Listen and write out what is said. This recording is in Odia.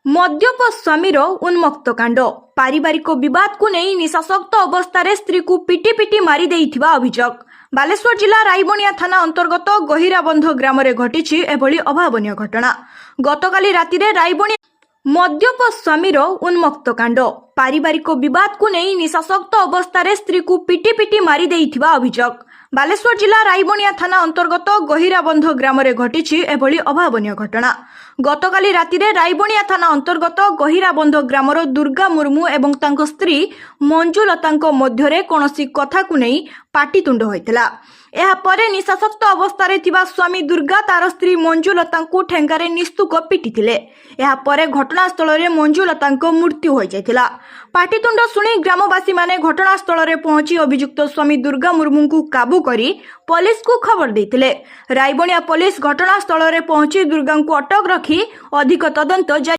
ମଦ୍ୟପ ସ୍ୱାମୀର ଉନ୍ମକ୍ତ କାଣ୍ଡ। ପାରିବାରିକ ବିବାଦକୁ ନେଇ ନିଶାସକ୍ତ ଅବସ୍ଥାରେ ସ୍ତ୍ରୀକୁ ପିଟି ପିଟି ମାରି ଦେଇଥିବା ଅଭିଯୋଗ। ବାଲେଶ୍ୱର ଜିଲ୍ଲା ରାଇବଣିଆ ଥାନା ଅନ୍ତର୍ଗତ ଗହିରାବନ୍ଧ ଗ୍ରାମରେ ଘଟିଛି ଏଭଳି ଅଭାବନୀୟ ଘଟଣା। ଗତକାଲି ରାତିରେ ରାଇବଣିଆ ମଦ୍ୟପ ସ୍ୱାମୀର ଉନ୍ମକ୍ତ କାଣ୍ଡ। ପାରିବାରିକ ବିବାଦକୁ ନେଇ ନିଶାସକ୍ତ ଅବସ୍ଥାରେ ସ୍ତ୍ରୀକୁ ପିଟି ପିଟି ମାରି ଦେଇଥିବା ଅଭିଯୋଗ। ବାଲେଶ୍ୱର ଜିଲ୍ଲା ରାଇବଣିଆ ଥାନା ଅନ୍ତର୍ଗତ ଗହିରାବନ୍ଧ ଗ୍ରାମରେ ଘଟିଛି ଏଭଳି ଅଭାବନୀୟ ଘଟଣା। ଗତକାଲି ରାତିରେ ରାଇବଣିଆ ଥାନା ଅନ୍ତର୍ଗତ ଗହିରାବନ୍ଧ ଗ୍ରାମର ଦୁର୍ଗା ମୁର୍ମୁ ଏବଂ ତାଙ୍କ ସ୍ତ୍ରୀ ମଞ୍ଜୁଲତାଙ୍କ ମଧ୍ୟରେ କୌଣସି କଥାକୁ ନେଇ ପାଟିତୁଣ୍ଡ ହୋଇଥିଲା। ଏହାପରେ ନିଶାସକ୍ତ ଅବସ୍ଥାରେ ଥିବା ସ୍ୱାମୀ ଦୁର୍ଗା ତାର ସ୍ତ୍ରୀ ମଞ୍ଜୁଲତାଙ୍କୁ ଠେଙ୍ଗାରେ ନିସ୍ତୁକ ପିଟିଥିଲେ। ଏହାପରେ ଘଟଣାସ୍ଥଳରେ ମଞ୍ଜୁଲତାଙ୍କ ମୃତ୍ୟୁ ହୋଇଯାଇଥିଲା। ପାଟିତୁଣ୍ଡ ଶୁଣି ଗ୍ରାମବାସୀମାନେ ଘଟଣାସ୍ଥଳରେ ପହଞ୍ଚି ଅଭିଯୁକ୍ତ ସ୍ୱାମୀ ଦୁର୍ଗା ମୁର୍ମୁଙ୍କୁ କାବୁ କରି ପୋଲିସକୁ ଖବର ଦେଇଥିଲେ। ରାଇବଣିଆ ପୋଲିସ ଘଟଣାସ୍ଥଳରେ ପହଞ୍ଚି ଦୁର୍ଗାଙ୍କୁ ଅଟକ ରଖି ଅଧିକ ତଦନ୍ତ ଜାରି